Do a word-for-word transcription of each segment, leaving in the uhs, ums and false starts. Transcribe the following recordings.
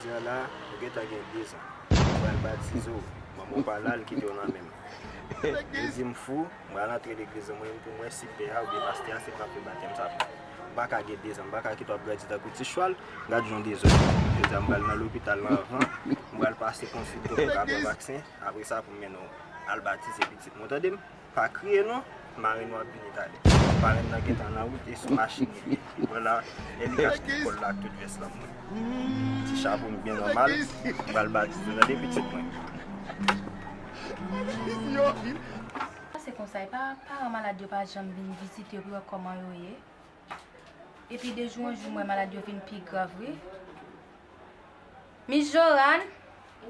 Jodi a la, ou gentan gen dezan. Ou pral batize w. Manman w pa la, l kite w nan men m. Yo di m fou, m pral antre legliz la, mwen menm pou m wè si pè a oubyen pastè a se l k ap fè batèm sa pou mwen. M pa ka gen dezan, m pa ka kite w ap grandi tankou ti chwal, gad jan w dezòd. Jodi a m pral nan lopital la avan, m pral pase konsilte w pou w ka pran vaksen, apre sa pou m mennen w al batize pitit mwen, tande m? Pa kriye non, marenn ou ap vini talè. Marenn nan gentan nan wout e sou machin li ye. Vwala, e li k achte kòl la ak tout vès la pou mwen. Ti chapo m byen nòmal, m pral batize w tande pitit mwen. Se konsa, e pa paran malad yo pa janm vin vizite yo pou wè kòman yo ye. Epi de jou an jou, m wè malad yo vin pi grav, wi. Miss Joanne?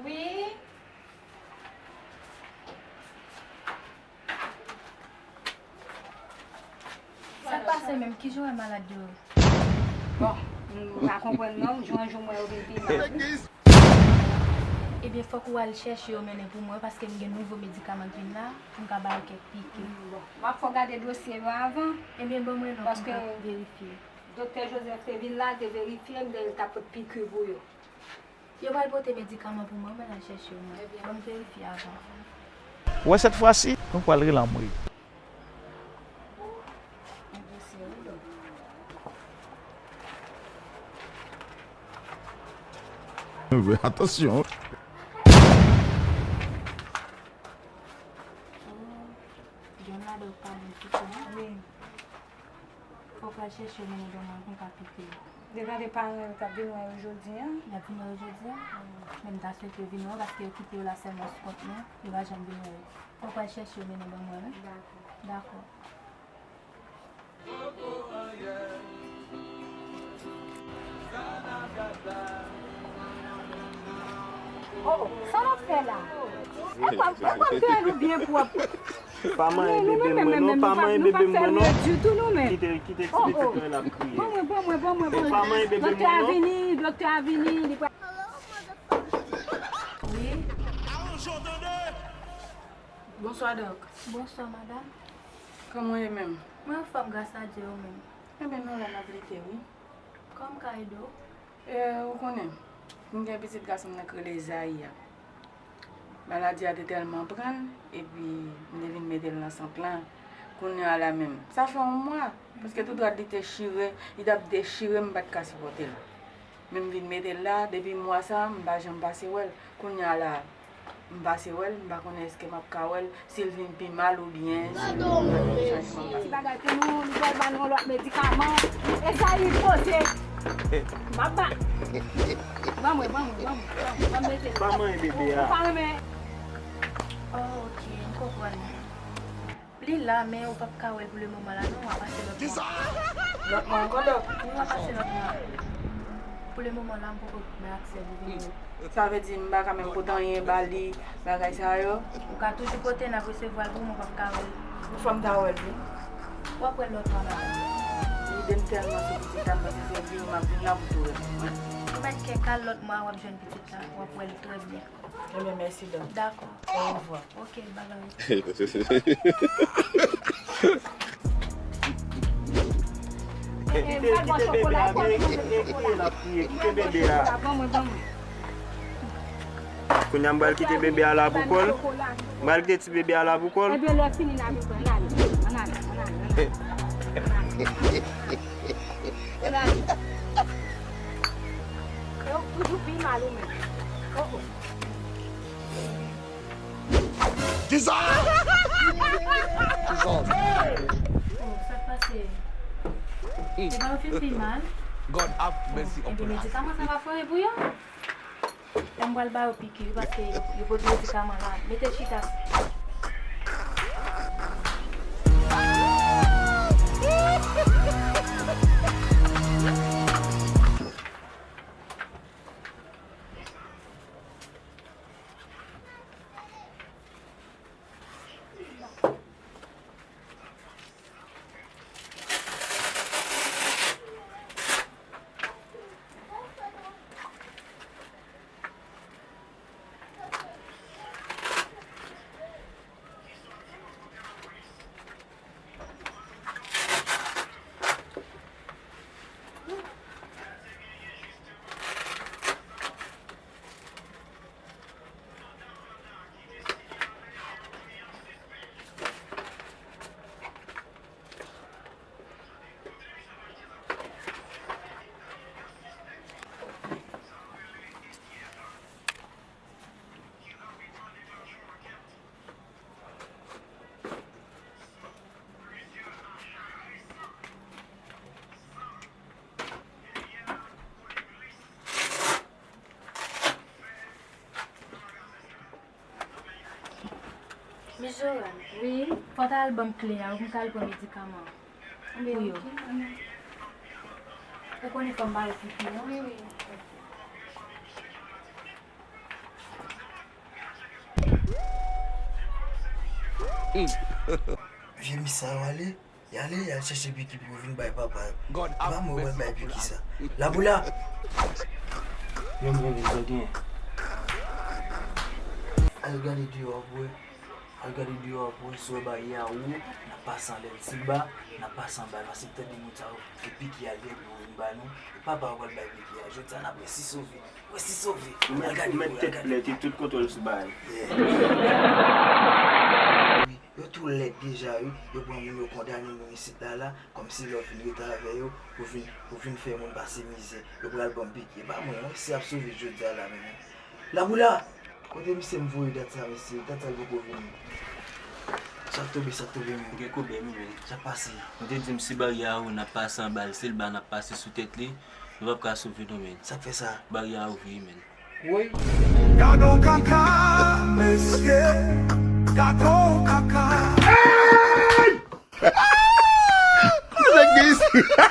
Wi? Sa k pase menm? Kijan w wè malad yo? Bon, m pa konprann non, jou an jou m wè yo vin pi mal. Ebyen, fòk ou al chèche yo mennen pou mwen, paske m gen nouvo medikaman k vin la, pou m ka ba yo kèk piki. Bon, m ap fè w gade dosye yo avan. Ebyen, ban mwen non, pou m ka verifye. Doktè Joseph te vin la, l te verifye m, l t ap pot piki pou yo. Yo pral pote medikaman pou mwen, mwen al chèche yo mwen. Ebyen, ban m verifye avan. Wè, sèt fwa si, nou pral rele anmwe. Atansyon. John la dòk pa bon ditou, non? Wi. Fòk w al chèche yo mennen ban mwen pou m ka pike yo. Deja de paran yo t ap vin wè yo jodi a. Y ap vin wè yo jodi a? Men m ta swete yo vin wè yo paske yo kite yo la sèlman sou kont mwen, yo pa janm vin wè yo. Fòk w al chèche yo mennen ban mwen, wi. Dakò. Dakò. Oh, sa n ap fè la? E pa, e pa m te nou byen pwòp. Pa manyen bebe m mwen non, pa manyen bebe m mwen non. Kite, kite ti pitit mwen la ap kriye. Ban mwen, ban mwen, ban mwen, ban mwen. Pa manyen bebe m mwen non. Doktè a vini, doktè a vini, li pral. Wi. Bonswa, Dòk. Bonswa, madanm. Kòman w ye menm? Mwen anfòm, gras a Dye, ou menm? Enben, nou la n ap lite, wi. Kòman m ka ede w? E, ou konnen, m gen pitit gason m nan k rele Zayi a. Maladi a te tèlman pran l, epi m te vin mete l nan sant lan. Kounye a la menm, sa fè yon mwa, paske tout rad li te chire, li t ap dechire, m pa t ka sipòte l. Men m vin mete l la, depi mwa sa, m pa janm pase wè l. Kounye a la, m pase wè l, m pa konnen èske m ap ka wè l, si l vin pi mal oubyen si l gen chanjman. Ti bagay pou nou, li pral ba nou yon lòt medikaman. E sa li poze. M ap ba. Ban mwen, ban mwen, ban mwen, ban mwen mete l. Pa manyen bebe a. Ou pa renmen. Oh, ok, m konprann. Li la, men ou p ap ka wè l pou lemoman la non, w a pase lòt mwa. Lòt mwa ankò, Dòk? Wi, w a pase lòt mwa. Pou lemoman la, m poko bay aksè pou vini. Sa vle di m pa ka menm pote anyen ba li, bagay sa yo? Ou ka toujou pote, n ap resevwa l pou mwen, w p ap ka wè l. Fò m ta wè l, wi. W ap wè l lòt mwa la. Lide m tèlman sou pitit la, m panse se vini m ap vin la pou tou wè. Ou mèt kè kal lòt mwa, w ap jwenn pitit la, w ap wè l trè byen. Enben, mèsi, Dòk. Dakò. Orevwa. Ok, babay. Kite, kite bebe a, men kite, kite l ap kriye, kite bebe a. Kounye a m pral kite bebe a la pou kò l. M pral kite ti bebe a la pou kò l. Ebyen, lè fini, n a vin pran, n ale, n ale, n ale, n ale. N ale. Yo toujou pi mal ou menm. Oh, oh. Kisa? Kisa? Oh, sa k pase? Epa yo fin pi mal? God have mercy upon us. Ebyen, medikaman sa va fòre pou yo? Lè m pral ba yo piki, wi, paske yo, yo pot medikaman la. Mete chita. Miss Joanne, wi, fò w ta al ban m kle a wi, pou m ka al pran medikaman pou yo. Ou konnen fò m ba yo pipi, non? Wi, wi. Vye mis sa yo ale, y ale, y al chèche piki pou yo vin bay papa yo. E pa mwen yo pral bay piki sa. Laboula! Yo menm, yo gen. Al gade deyò pou wè. Al gade deyò pou wè si w wè baryè a wo, n ap pase anlè l. Si l ba, n ap pase anba l. Paske m tande moun sa yo, se piki a l gen pou yo vin ba nou. E papa yo pral bay piki a. Jodi a, n ap wè si sove. Wè si sove. Ou mèt, ou mèt tèt plè, te tout kontwòl sou bagay. Wi, yo tou lèd deja, wi. Yo pran moun, yo kondane moun isit la, la. Kòmsi lè w vin rete avè yo, pou vin, pou vin fè moun pase mizè. Yo pral ban m piki. E pa mwen, non, si ap sove jodi a la menm, wi. Laboula! Kote misye m voye dat sa, mesye? Dat sa l poko vini. Sa k tonbe, sa k tonbe, men. Gen koubè, wi, men. Sa k pase? Mwen te di m si baryè a wo, n ap pase anba l. Si l ba, n ap pase sou tèt li. Nou p ap ka sove non, men. Sa k fè sa? Baryè a ouvri, men. Woy. Gade yon kaka, mesye. Gade yon kaka. Hey! Kouzèk gen isi.